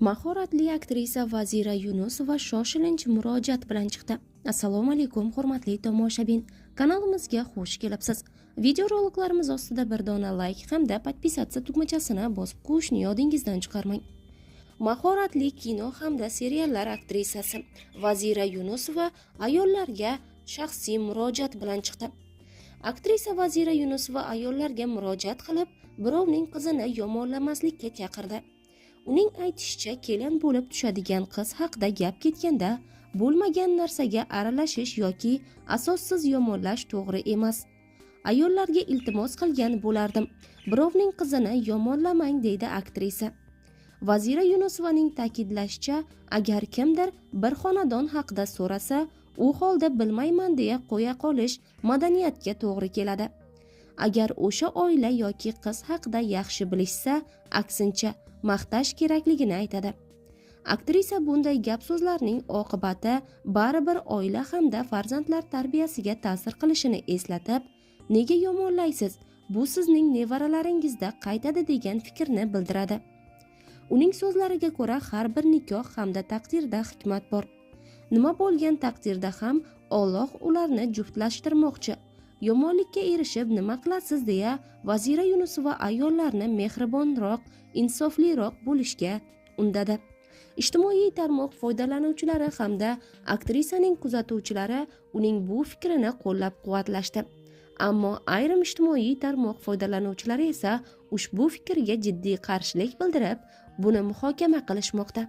Mahoratli aktrisa Vazira Yunusova shoshilinch murojaat bilan chiqdi. Assalomu alaykum, hurmatli tomoshabin. Kanalimizga xush kelibsiz. Videoroliklarimiz ostida bir dona layk hamda подписаться tugmachasini bosib qo'yishni yodingizdan chiqarmang. Mahoratli kino hamda seriallar aktrisasi Vazira Yunusova ayollarga shaxsiy murojaat bilan chiqdi. Aktrisa Vazira Yunusova ayollarga murojaat qilib, birovning qizini yomonlamaslikka chaqirdi. Uning aytishicha, kelin bo'lib tushadigan qiz haqida gap ketganda, bo'lmagan narsaga aralashish yoki asossiz yomonlash to'g'ri emas. Ayollarga iltimos qilgan bo'lardim. Birovning qizini yomonlamang, deydi aktrisa. Vazira Yunusovaning ta'kidlashicha, agar kimdir bir xonadon haqida so'rasa, u holda bilmayman deya qo'ya qolish madaniyatga to'g'ri keladi. Agar o'sha oila yoki qiz haqida yaxshi bilishsa, aksincha maqtash kerakligini aytadi. Aktrisa bunday gap-so'zlarning oqibati baribir oila hamda farzandlar tarbiyasiga ta'sir qilishini eslatib, nega yomonlaysiz? Bu sizning nevaralaringizda qaytadi degan fikrni bildiradi. Uning so'zlariga ko'ra, har bir nikoh hamda taqdirda hikmat bor. Nima bo'lgan taqdirda ham Alloh ularni juftlashtirmoqchi. Yomonlikka erishib nima qilasiz deya Vazira Yunusova ayollarni mehribonroq, insofliroq bo'lishga undadi. Ijtimoiy tarmoq foydalanuvchilari hamda aktrisaning kuzatuvchilari uning bu fikrini qo'llab-quvvatlashdi. Ammo ayrim ijtimoiy tarmoq foydalanuvchilari esa ushbu fikrga jiddiy qarshilik bildirib, buni muhokama qilishmoqda.